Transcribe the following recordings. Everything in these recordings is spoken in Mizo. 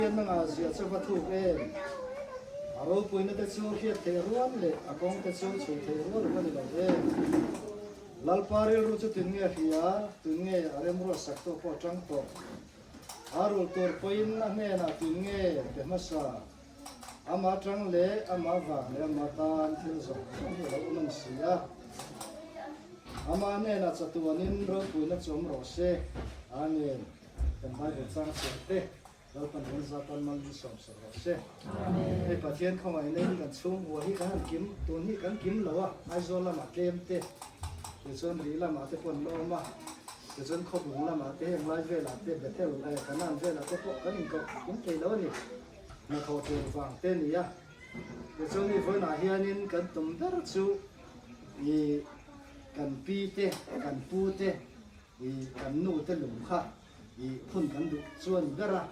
Pathian nangah zia chu va thuk em? A ropuina te chu hriat theih rual leh a kawng te chu chhui theih rual va ni lo em? Lalpa rilru chu tun nge hria, tun nge a remruat sak tawh pawh tang tawh. A rul tur pawhin a hnenah tun nge pe hmasa? Amah tang leh amah vang leh amah tan thil zawng zawng hi a lo awm a ni si a. Amah hnenah chatuanin ropuina chu awm rawh se. Amen. Kan Bible chang chhiar te. Lalpan kan zat an mal min sawm sak rawh se. Hei Pathian khawngaih nei hi kan chhungkua hi kan han kim, tun hi kan kim lo a, Aizawl lamah tlem te, tichuan Rih lamah te pawh an la awm a, tichuan Khawbung lamah te heng lai velah te Bethel eh Kanan velah te pawh kan inkoh kim thei lo a ni, hnathawh tur vang te a ni a. Tichuan hei vawiinah hianin kan tum ber chu ih kan pi te, kan pu te, ih kan nu te lung kha I hun kan duh chu a ni ber a,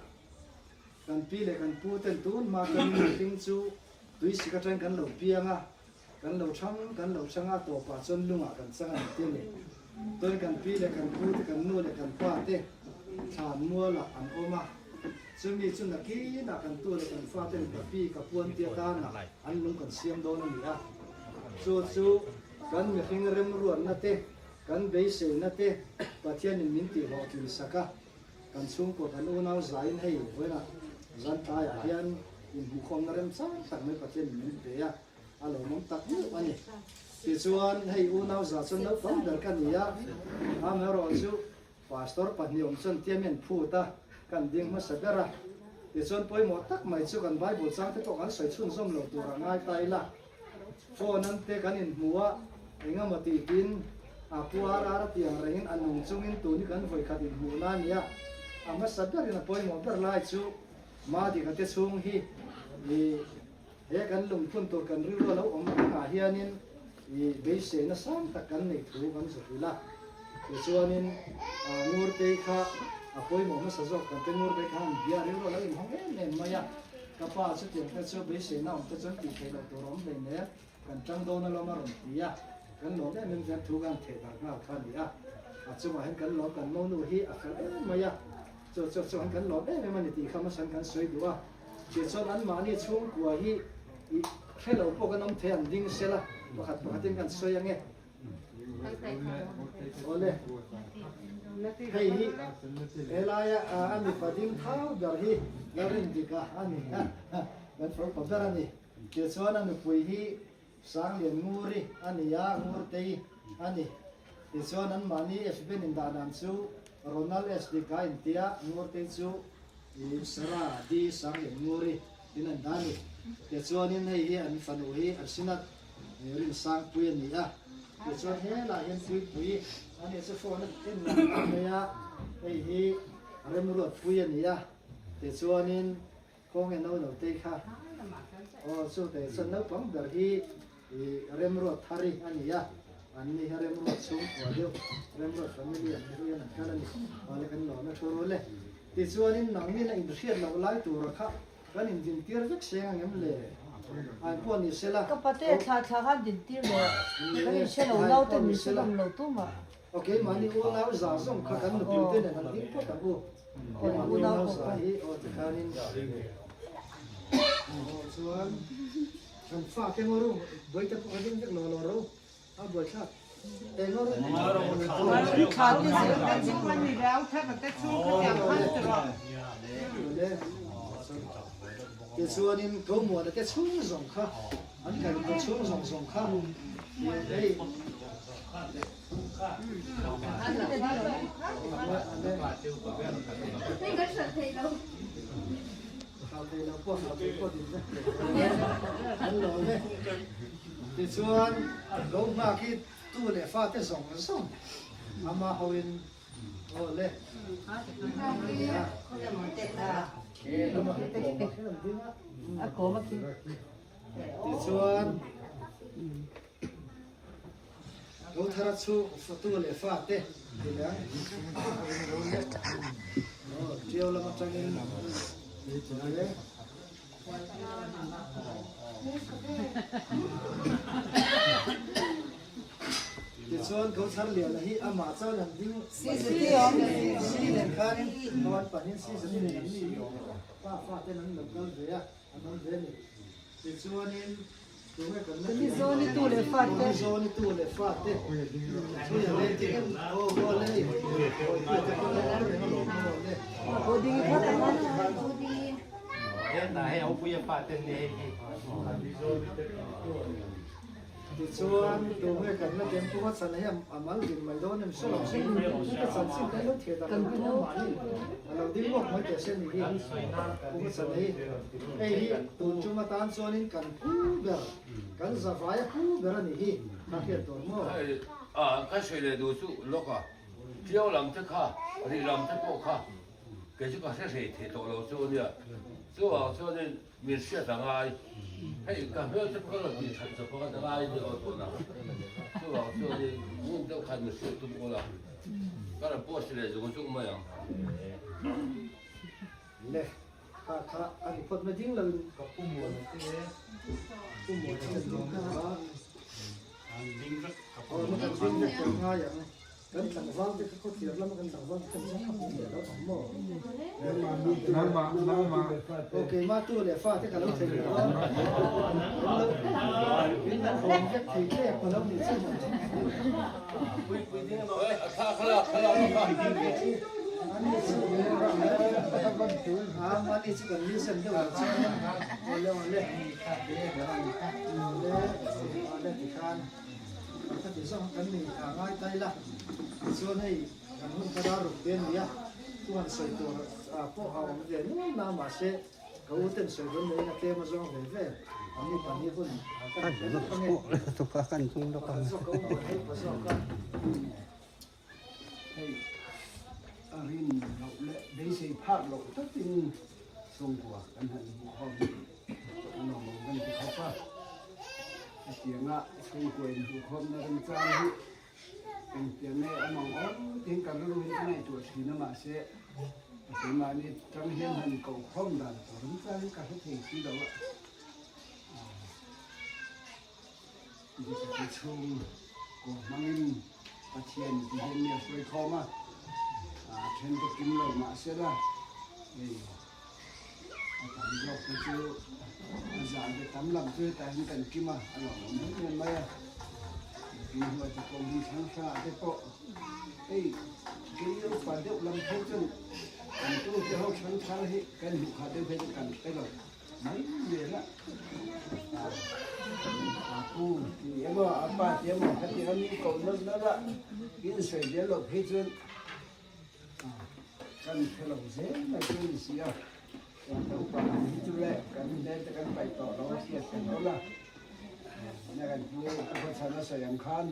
kan pi leh kan pu ten tun hma kan mihring chu tuisik atangin kan lo piang a, kan lo thang kan lo thang a, tawpah chuan lungah kan chang a ni ti a ni. Chuan kan pi leh kan pu te, kan nu leh kan pa te thlan mualah an awm a, chumi chu nakinah kan tu leh kan fa ten ka pi ka puan tia tanah an lung kan siam dawn a ni a, chu chu kan mihring remruatna te Kan beiseina te Pathianin min tih hlawhtlin sak a, kan chhungkua kan unau zaiin hei vawiinah zan tlaiah hian inhmuhkhawmna remchang tak mai Pathianin min pe a, a lawmawm tak meuh a ni. Tichuan hei unau za chuan naupang ber ka ni a, amaherawh chu Pastor pahnih awm chuan tiam hian phut a, kan ding hmasa ber a. Tichuan pawimawh tak mai chu kan Bible chang te pawh kan sawi chhunzawm lo tur a ngai ta ila. Phone an te kan inhmu a, engemaw tih tin a pu ar ar a ti ang rengin a nung chungin tun hi kan vawikhat inhmuhna a ni a. A hmasa berin a pawimawh ber lai chu Madika te chhung hi i he kan lungphun tur kan rilru a lo awm rengah hianin i beiseina sang tak kan nei thu kan zu hrilh a. Tichuanin Ngurtei kha a pawimawh hmasa zawk kan te Ngurtei kha an bia rilru a lo inhawng em em mai a. Ka pa chutiang te chu beiseina awm te chuan tih theih loh tur a awm hlei nen kan tang dawn alawm a rawn ti a, kan lawm em em chuan thu kan theh darh nghal kha a ni a, a chungah hian kan lawm kan monu hi a fel em mai a, chu chu chuan kan lawm em em a ni tih kha hmasa'n kan sawi duh a, tichuan anmahni chhungkua hi ih hre lo pawh kan awm thei an ding sela pakhat pakhatin kan sawi ange. Awle, hei hi helaia a mipa ding thau ber hi Lalrindika a ni a, kan fawlpa ber a ni. Tichuan a nupui hi Sanglian Nguri a ni a, Ngurtei a ni. Tichuan anmahni FBN indah dan chu Ronald S. Dika intia, Ngurtei chu Sarah D. Sanglian Nguri in an dah a ni. Tichuanin hei hi an fanu hi Arsinat Rinsangpui a ni a, tichuan helaiah hian Puipui a nih chu phone a en ngang ngang mai a, hei hi Remruatpui a ni a, tichuanin khawnge no no te kha aw chu te chuan naupang ber hi Remruatthari a ni a, an ni hi Remruat chhungkua deuh Remruat family an ni hian an kal a ni, awle kan lawm e thu rul e, tichuanin nangnin a inhriat loh lai tura kha Kan indintir vek seng ang em le? Ai pawh ni sela. Ka pate thla thla khan dintir leh kan inhre lo naute min hre hlawm lo tumah. Ok, mahni unau za zawng kha kan nupui te nen han ding phawt ang u. Mahni unau za hi aw tikhanin aw chuan kan fa te ngaw ru buaite pawh ka ding vek lo lo ro. A buaithlak eng a rawn Tichuanin Gomuana te chhung zawng kha an kaihhnawh chhung zawng zawng kha hei Tichuan lo nghak hi tu leh fate zawng zawng ama hoin aw le Tichuan Lo thar a chu fatu leh fate ti leh ang. Aw Tiau lam atangin le. Tichuan Gaucharliana hi amah chuan an ding si nen khanin huan pahin season nen an ni pa fa ten an lo kal ve a, an awm ve a ni. Tichuanin tunge kan la tih ang? Mizawni tu leh fa te thuia leng te em aw aw le bawipuia te pawh a awm reng alawm aw le. Tichuan, tunge kan la tem pawh a chhan hi a mal din mai dawn em hre lo se, heta chanchin kan lo theh dak ang hian mahni a lo ding lawk mai teh se ni hi kum a chhan hi. Hei hi tun tum atan chuanin kan pu ber, kan zavaia pu ber a nih hi kha hriat tur maw? A, ka sawi leh duh chu lawk a, Tiau lam te kha, rih lam te pawh kha kei chu ka hre hrei thei tawh lo chu a nia. Chuvang chuanin Min hriat a ngai. Hei ka hmel te pawh ka lo tih that chawp a, ka ngai ni aw tawh ang. Chuvang chuanin ngun deuh khan min hriat tum awl a, ka rawn post leh zung zung mai ang. Le, kha kha a ni phawt mai ding loin ka pu muana te, pu muana te ding kha a. Aw, na kan ding vek tawh ngai ang. Kan tlangval te kha khawthiar lama kan tlangval te khan zang a hmu leh lo ang maw? Aw keimah tu leh fa te ka lo thei lo a, min lo hawm vek thei tep ka lo nih chin ang. Ani chu kan ni sem deuh ang chu awle awle awle awle tikhan. Khati zawng kan nei a ngai tai la, tichuan hei kan hun kha dar ruk te a ni a, chuan sawi tur pawh a awm ve nual na mahse ka u ten sawi dawn loin a tlem a zawng ve ve an ni pahnih hun ka ni ve lawk ange, pakhat zawk ka u muan hei pa zawk a. Hei a rin loh leh beisei phak loh takin chhungkua kan han hmuh ho hi a nuamawm kan ti khawp a. Hetianga chhungkua inhmuhkhawmna remchang hi engtiang nge awm ang aw tiin ka rilru hi ka ngaihtuah thin a mahse keimahni tang hian han kohkhawm dan tur remchang hi ka hre thei si lo a. Dikati chhung kawr hmangin Pathian ti hian mi a hruai khawm a, a then te kim lo mah se la, hei a tam zawk te chu a zan te tam lam chu hetah hian kan kim a, a lawmawm em em mai a. Mipui hnuai te pawh hmun hrang hrangah te pawh hei kei upa deuh lam phei chuan kan tute ho hrang thar hi kan hmuh khat deuh phei chu kan hre lo. Mai vel a, a pu ti emaw a pa ti emaw hetiang a mi koh nawlh nawlh a, in sawi zel loh phei chuan kan hre lo zel mai chu a ni si a, chuan ka upa ang hi chu le kan hmel te kan paih tawh lo a hriat kan awl a, na kan pu ka khawchhan a sawi ang khan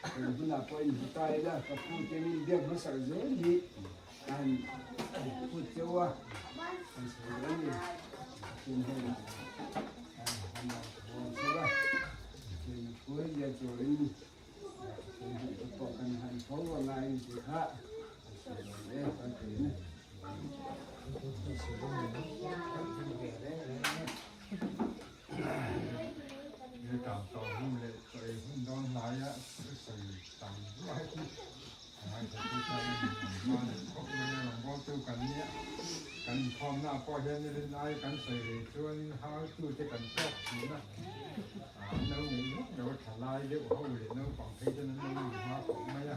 kan hunah pawh in hmu ta ila ka pu te min biak hmasak zel hi Kan phut cheu a, kan sawi reng ni. Pathian hnenah kan lo thuam cheu a, Pathian a hruai zia turin Pathian hmuh te pawh kan han fo a ngai ang tih kha kan sawi dawn e kan ti a ni. He tang tawh hun leh chaw ei hun dawn hnaia sawi tam ruai hi a ngaithla tan a ni. An hma leh khawp mai a, rawngbawltu kan nia. Kan inkhawmna ah pawh hian rin ai kan sawi rei chuanin haltute kan tawk thin a, an lo neih vak lo a, thalai deuh ho leh naupang phei chuan an lo in hma khawp mai a.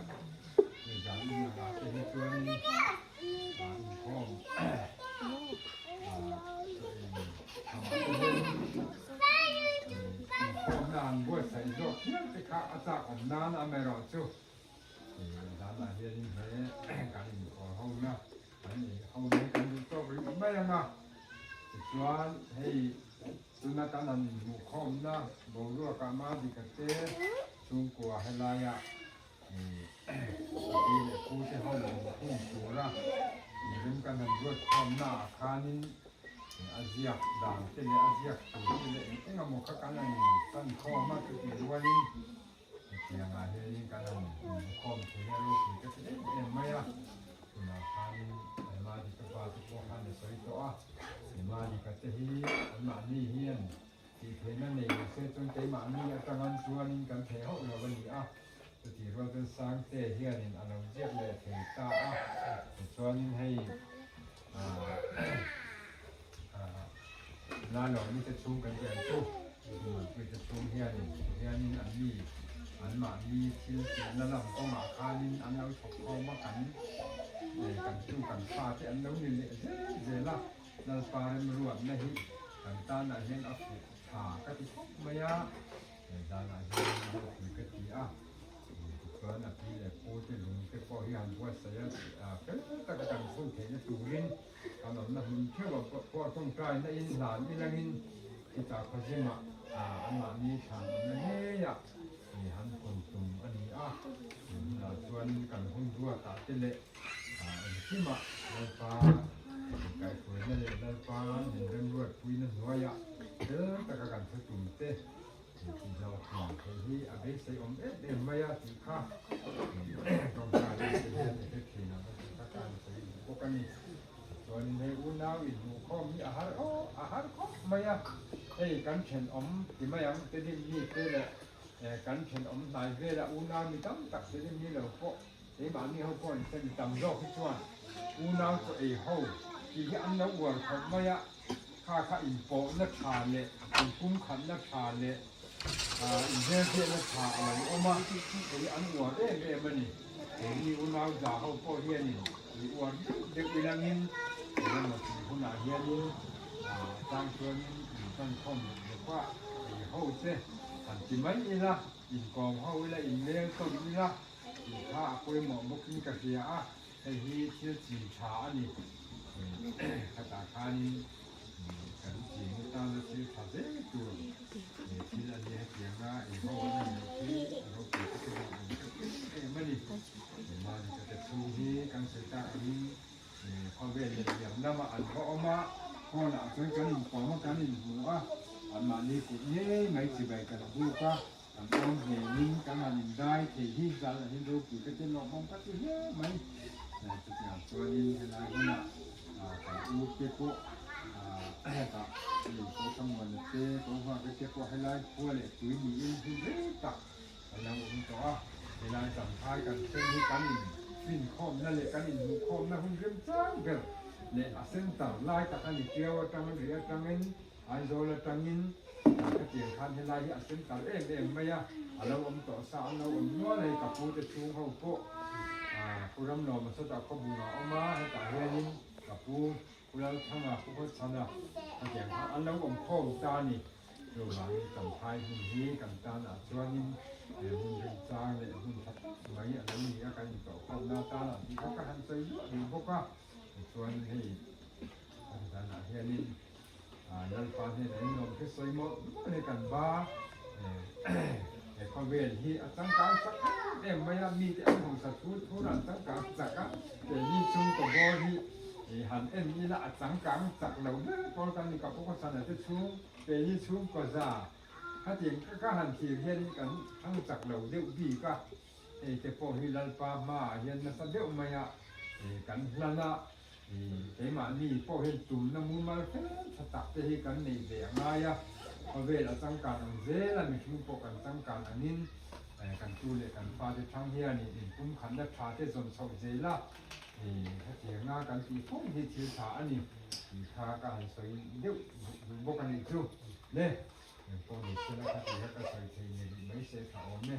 Hei zan in angah te hi chuanin inkhawm chaw ei thamah te hianin inkhawmna an buatsaih zawk hial te kha a chak awm nan amaherawhchu Zanah hianin he kan inkawr ho na kan ei ho na hi kan duh tawk rih mai ang a, tichuan hei tuna kan han inhmuhkhawmna boruakah Madika te chhungkua helaia pi leh pu te ho inkhung tura mirim kan han ruatkhawmna ah khanin a ziak dan te leh a ziak tur te leh eng eng emaw kha kan han intankhawm a, chutih rualin Hetiangah hianin kan han inkhawm thei a ropui ka ti em em mai a, tunah khanin Madika pa te pawh khan a sawi tawh a, he Madika te hi anmahni hian tih theihna nei lo se chuan keimahni atang an chuanin kan thei hauh lo a ni a. Chutih rual chuan Sangte hianin a lo ziak leh thei ta a, tichuanin hei Lalawmi te chhung kan tih ang chu, Muanpuii te chhung hianin hianin an mi anmahni thil tihna lam kawngah khanin an lo thawk khawm a, kan kan tu kan fate an lo ni leh zel zel a, Lalpa remruatna hi kan tanah hian a fuh tha ka ti khawp mai a. He zanah hian ropui ka ti a, tichuan a pi leh pu te lung te pawh hi han buatsaih a, fel taka kan chhun theihna turin kan awmna hmun theuh a pawh tawngtaina in hlan ilangin chutah khawzimah anmahni thlan awmna ngeiah han phun tum a ni a, tun hunah chuan kan hun ruatah te leh engkimah Lalpa kaihhruaina leh Lalpa min remruatpuina hnuaiah fel taka kan thu tum te tih zawh thin theih hi a beisei awm em em mai a tih kha tawngtai te hian i hre thin ang a tih kha ka han sawi duh bawk a ni. Chuanin hei unau inhmuhkhawm hi a har aw a har khawp mai a, hei kan thenawm ti mai ang te dim mi te leh kan thenawm hnai vela unau mi tam tak te dim mi lo pawh Keimahni ho pawh an hre tam zawk hi chuan unau chaw ei ho tih hi an lo uar khawp mai a, kha kha inpawhna tha leh inpumkhatna tha leh inhmelhriatna tha a lo awm a, hei hi an uar em em a ni. Keini unau za ho pawh hianin i uar deuh deuh ilangin engemaw tih hunah hianin tang chuanin intankhawm leh a ei ho te han ti mai ila, inkawm ho ila, inleng tawn ila. Tih kha a pawimawh bawkin ka hria a, hei hi thil chin tha a ni. Khatah khanin kan ching atana thil tha zel tur thil a ni hetianga inho an nei hi a ropui ka ti bawk ang ka ti em em a ni. Mahni ka te chhung hi kan sawi tak angin khawvel leh liam lamah an va awm a, khawnah chuan kan inkawm a, kan inhmu a, anmahni kut ngei mai chibai kan buk a. Kan awm hmelin kan han indai thei hi zan ah hian ropui ka ti lawmawm ka ti hle mai. Chutiang chuanin helai hunah kan u te pawh hetah hei Kawthamuana te Kawnghuaka te pawh helai khua leh tui niin hun rei tak an lo awm tawh a. Helai Champhai kan thleng hi kan in finkhawmna leh kan inhmuhkhawmna hun remchang ber leh a center lai tak a ni Tiau atangin rih atangin Aizawl atangin khatiang khan helai hi a center em em mai a, a lo awm tawh sa an lo awm nual hei ka pu te chhung ho pawh Pu Ramlawma sawtah khawbung a awm a, hetah hianin ka pu Pu Lalthanga Pu Khawchhana khatiang khan an lo awm khawm ta a ni. Chuvangin Champhai hmun hi kan tanah chuanin hmun rinchang leh hmun tha tak mai a lo ni a, kan intawhkhawmna tanah tih kha ka han sawi duah duh bawk a, tichuan hei kan zanah hianin Lalpa hnenah in lawm hre sawi mawlh mawlh hi kan va he khawvel hi a changkang chak em em mai a, mite an hausa thur thur an changkang chak a, keini chhungkaw bawr hi han en ila a changkang chak lo ber pawl kan ni ka pu khawchhana te chhung keini chhungkaw za khatiang ka han thlir hianin kan thang chak lo deuh bik a, hei te pawh hi Lalpa hmaah hian nasa deuh mai a kan hlan a. Keimahni pawh hian tumna mumal fel tha tak te hi kan neih ve a ngai a, khawvel a changkan ang zel a, mihring pawh kan changkan angin kan tu leh kan fate thang hianin inpumkhatna tha te zawn chhoh zel a, hetianga kan tih fo hi thil tha a ni tih kha ka han sawi deuh duh bawk a nih chu le. Engpawh ni se la kha tih kha ka sawi thei ni rih mai se tha awm e.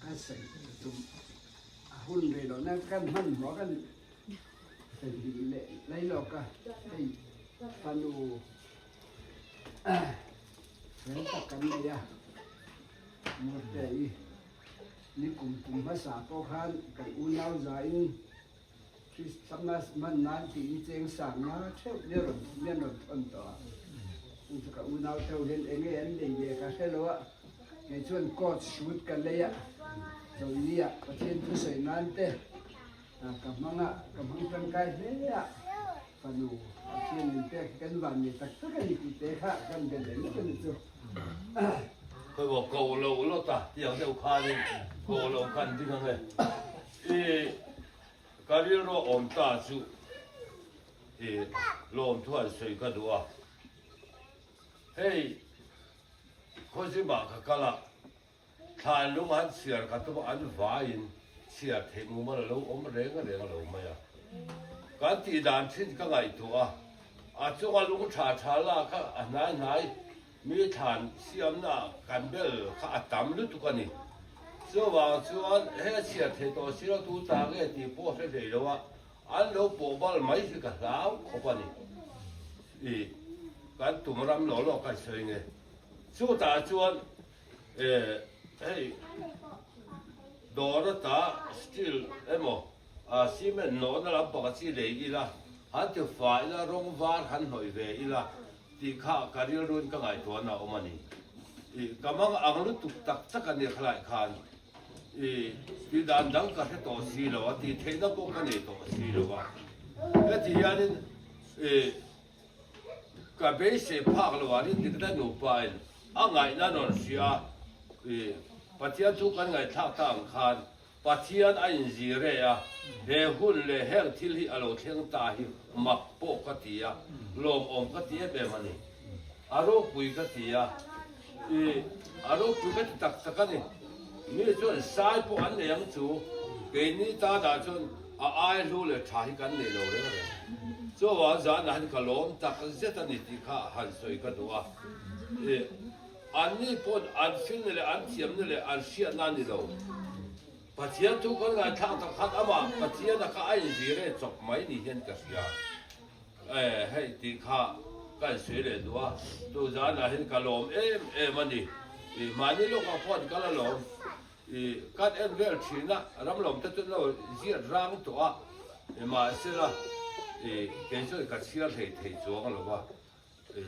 Kan sawi tum a hun rei loh nan kan hmanhmawh kan sawi leh lai lawk a, hei fanu fel tak kan nei a, Murte i ni kum kum hmasa pawh khan kan unau zain Christmas hman nan tiin cheng sang nga theuh nia rawn mian rawn thawn tawh a, chung chu ka unau theuh hian eng nge an lei ve ka hre lo a, kei chuan coat suit ka lei a, chawlhni ah Pathian thusawi nan te ka hmang a, ka hmang tangkai hle a, fanu Pathian min pek hi kan van nei tak tak a ni tih te kha kan be leh ngawt a ni chu. Khawimaw ko lo lawt a tiang deuh khanin ko lo khan ding ang e. I ka rilru a awm ta chu i lawmthu han sawi ka duh a. Hei. Khawzimah ka kal a, thlan lung han chhiar ka tum a, an vaiin chhiar theih mumal a lo awm reng reng lo mai a. Kan tih dan thin ka ngaihtuah a, a chunga lung tha tha lak kha a hnai hnai mi thlan siamna kan bel kha a tam lutuk a ni. Chuvang chuan he chhiar theih tawh si lo tu ta nge tih pawh hre hlei lo a, An lo pawh bal mai hi ka hlau khawp a ni. I kan tum ram lo lawk kan sawi nge. Chutah chuan eh hei dawr ata steel emaw cement nawhna lampang a chi lei ila han ti fai ila rawng var han hnawih ve ila tih kha ka rilruin ka ngaihtuahna a awm a ni. I ka mang ang lutuk tak tak a nia khalai khan. I tih dan dang ka hre tawh si lo a, tih theihna pawh ka nei tawh si lo a. Heti hianin i ka beisei phak lo ah rin dikna nupain a ngaihna rawn hria a, i Pathian thu kan ngaihthlak ta ang khan Pathian a inzir e a, he hun leh heng thil hi a lo thleng ta hi mak pawh ka ti a, lawmawm ka ti em em a ni. A ropui ka ti a, i a ropui ka ti tak tak a ni. Mi chuan sai pawh an nei ang chu, keini tanah chuan a ai hlu leh tha hi kan nei lo reng reng. Chuvang zanah hian ka lawm tak zet a ni tih kha han sawi ka duh a. I anni pawn an finna leh an thiamna leh an hriatna a ni lo. Pathian thu kan ngaithlak tak khan amah Pathiana kha a inzir e chawp mai ni hian ka hria. Eh, hei tih kha ka insawi leh duh a, tu zanah hian ka lawm em em a ni. I mahni lawkah pawh an kal alawm. I kan en vel thin a, ram lawm te chu an lo ziat rang tawh a, i mahsela i kei chuan ka chhiar hlei thei chuang lo va. I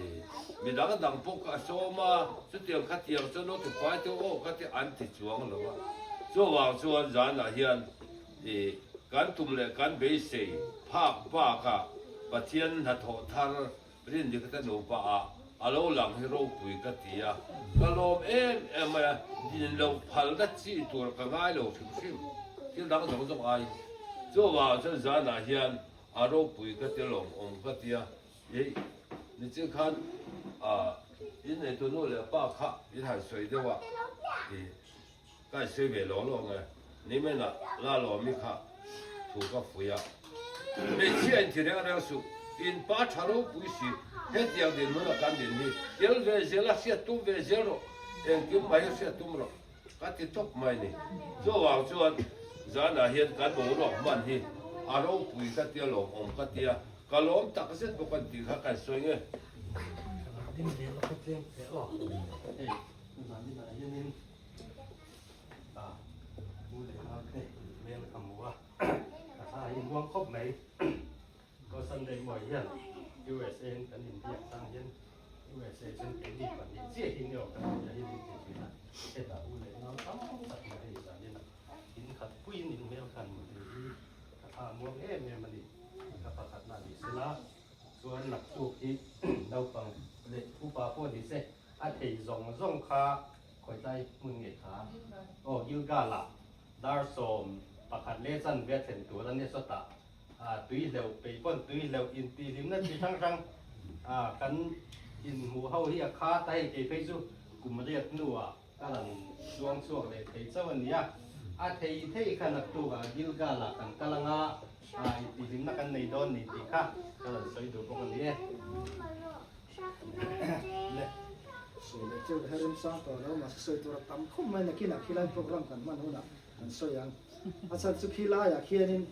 mi dang dang pawh ka sawm a, chutiang khatiang chuan lo ti fai teuh aw ka ti an ti chuang lo va. Chuvang chuan zanah hian I kan tum leh kan beisei phak bakah Pathian hnathawh thar Rindikate nupa ah a lo lang hi ropui ka ti a, ka lawm em em mai a, din loh phalna chi tur ka ngai lo hrim hrim, thil dang zawng zawng aiin. Chuvang chuan zanah hian a ropui ka ti lawmawm ka ti a, i nichin khan inneitu nu leh pa kha in han sawi deuh a, i. Ka insawi ve lo lo nge, nimenah la lawmi kha thu ka fuih a. Hmeichhia in ti reng reng suh, in pa tha ropui si, hetiang dinhmuna kan din hi tel ve zel a hriat tum ve zel rawh, engkim mai hi hriat tum rawh ka ti tawp mai ni. Chuvang chuan zanah hian kan boruak hman hi a ropui ka tia lawmawm ka tia, ka lawm tak zet bawk an tih kha kan sawi nge. Din ve lawk a tlem teh aw. Hei zaninah hianin Ah, u leh nau te hmel ka hmu a, ka thla hi muang khawp mai. Ko Sunday mawi hian USA in kan inbiak chang hian USA chuan keini pahnih chiah hi nge aw kan inbia hi min ti thin a, hetah u leh nau tam tak mai hei zanin in khat puiin in hmel khan hmu thei hi ka thla muang em em a ni. Ka pakhatna ni sela chuan naktuk hi naupang leh upa pawh ni se a thei zawng zawng kha Khawitlai hmun ngei kha aw Gilgal ah dar 11 leh chanve a thlen tur a nia sawtah tui hleuh pei pawn tui hleuh intihhlimna chi hrang hrang kan inhmuh ho hi a khat a hei kei phei chu kum riat hnuah ka rawn chuang chhuak leh thei chauh a nia a thei thei kha naktuk ah Gilgal ah kan kal anga intihhlimna kan nei dawn ni tih kha ka rawn sawi duh bawk a ni e. Le, sawi leh cheu her remchang tawh lo, mahse sawi tur a tam khawp mai nakinah khilai program kan hman hunah kan sawi ang. A chhan chu khilaiah khianin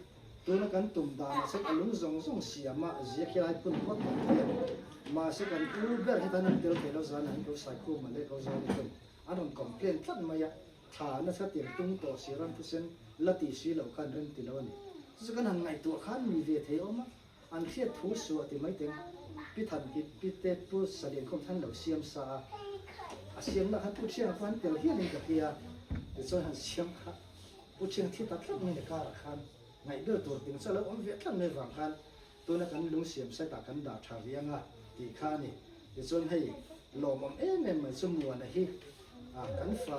tuna kan tum danah chuan a lung zawng zawng siama zia khilai phun phawt kan ti a ni. Mahse kan u ber hi tan an tel thei lo zanah hian ko Saikhuma leh ko Zani ten an rawn complain tlat mai a, thla nasa tir tung tawh si ram thisen la ti si loh khan rem ti lo a ni. Chu chu kan han ngaihtuah khan mi ve thei awm a. An hriat thu suah ti mai teng Pi Than hi Pi te Pu Salian khawm khan lo siam sa a, a siamna khan Pu Thianga pawh an tel hialin ka hria, tichuan han siam kha Pu Thianga thi ta tlat mai ni karah khan ngaihbel tur ting chu a lo awm ve tlat mai vang khan tuna kan lung siam setah kan dah tha riang a tih kha a ni. Tichuan hei lawmawm em em mai chu Muana hi kan fa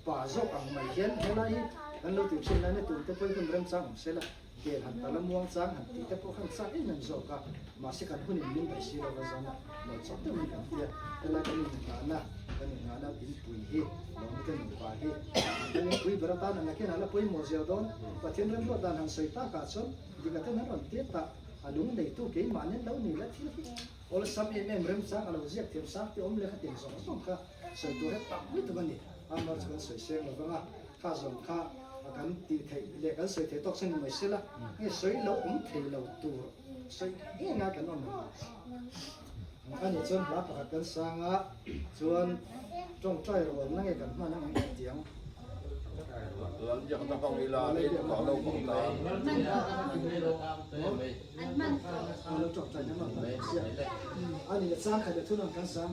pa zawk ang mai hian helai hi kan lo tih thin lai na tum te pawhin hun remchang awm se la. Kel han tala muang chang han tih te pawh khan chak em em zawk a, mahse kan hunin min daih si lova zan a lo chawk deuh in kan tia, helai kan inngahna, kan inngahna inpui hi Lawmite nupa hi kan inpui ber atan a nakin a la pawimawh zel dawn, Pathian remruat dan han sawi takah chuan dika ten an rawn tir ta, a lung neitu keimah nen lo ni la thil hi awlsam em em remchang a lo ziak thiam sang te awm leh kha tiang zawng zawng kha sawi tur he tam lutuk a ni, amah chu kan sawi seng lo vang a. Kha zawng kha kan tih theih leh kan sawi theih tawk chu ni mai sela, hei sawi lo awm thei lo tur sawi nge ngai kan awm ang. A nih chuan hla pakhat kan sang a, chuan tawngtai rualna nge kan hman ang eng tiang. Lam biakna hmang ila rei lutuk ah lo bawk ta. Lo tawngtai na hman mai sia. A nih leh chang khat leh thunang kan sang.